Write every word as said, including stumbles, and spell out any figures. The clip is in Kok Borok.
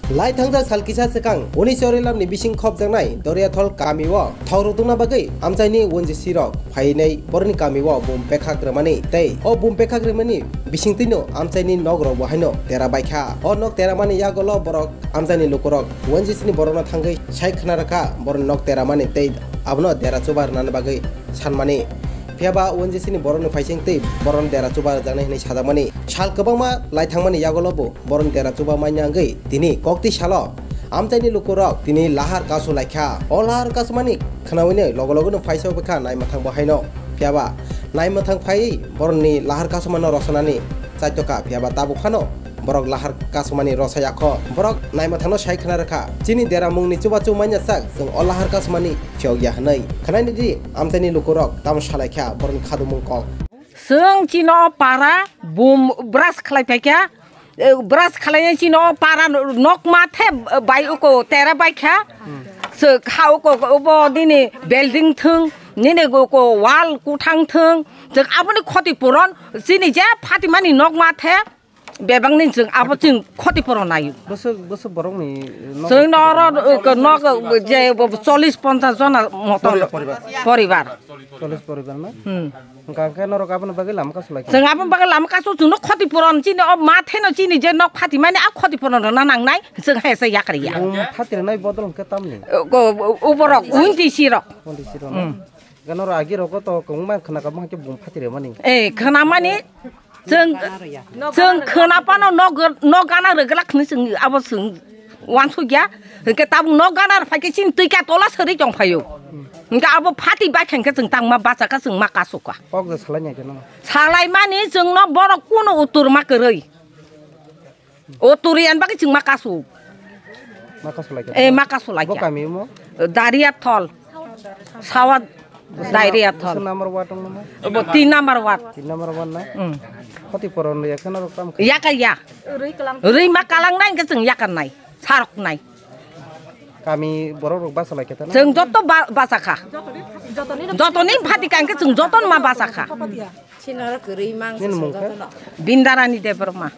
Lai thangjak sal kisa swkang unis Chorilam ni bising khopjaknai Doriathol kami o thok rwtwngna bagwi amchaini O N G C rok phainai borokni kami o bum pekhak rwmani tei o bum pekhak rwmani bisingtwino amchaini nok rok bo haino tera baikha. O nok tera mani yagulo borok amchaini lukurok O N G C ni borokno thangwi sai khna rwkha borokni nok tera mani tei abono dera chuba rwnani bagwi sanmani. Phiyaba O N G C ni borokni phaising tei borokno dera chuba rwjaknai hwnwi sajakmani. Sal kwbangma lai thangmani yagulo bo borokni dera chuba manya wngwi tini kokti salo amchaini lukurok tini lahar kasu laikha. O lahar kasumani khnaui logo logono phaisa wngkha naimathang bo haino. Phiyaba naimathang phaiwi borokni lahar kasumano rosanani chaitokha, phiyaba tabuk phano borok lahar kasumani rosayakho. Borok naimathangno sai khna rwkha, chini dera mungni chubachu manya sak chwng o lahar kasumani phiyokya hwnwi. Khnaini di amchaini lukurok tamo salaikha borokni khadumung kok. Chwng chino para bum brush khlai phaikha, eh, brush khlai chino para nok mathe bai uko tera baikha. Chwng ha uko obo nini building thung, nini uko wall kuthang thung, chwng aboni khoti puron chini je phatimani nok mathe bebakni chwng abo chwng khoti puron naio. Bwswk, bwswk borokni nok Chwng no oro, eh, nok je chollish ponchash jona moton poribar. Poribar. Chollish poribar na? Hmm. Hwnkha hwnkhe norok aboni bagwi lama kasu lai. Chwng aboni bagwi lama kasu chwngno khoti puron chini o ma theno chini je nok phatimani a khoti puron rwna nangnai chwng hai se yakri ya. Bum phatri nai bodol hwnkhe tamni? Uborok undi sirok. Undi sirok na? Hmm. Hwnkhe norok agi rogo to kwbangma khna kabang khe bum phatri mani. Eh, khna mani chwng, chwng khna pano nok, nok gana rwglak hwnwi chwng abo chwng wansukya. Hwnkhe tabuk nok gana rw phaikhe chini twi ka tola sari tong phaio. Hwnkhe abo phati bai khe hwnkhe chwng tangma bachakha chwng ma kasukha. Kok je salai nai khe no. Salai mani chwngno borok kuno utur ma kwrwi. O turiyan bagwi chwng ma kasu. Ma kasu lai khe. Eh, ma kasu lai khe. Bo kami mo? Daria thol. Sawa Daria thol. Bwswk number ward wng namo? Bo tin number ward. Tin number ward na? Hmm. Khoti poron ya kheno rok tam. Yaka ya. Rwi ma kalang nai hwnkhe chwng yakan nai. Sarok nai. Kami borok rok basa lai khe ta na? Chwng joto ba-, basa kha. Jotoni phati kha hwnkhe chwng joton ma basa kha. Nini mung khe? Bindarani Debbarma.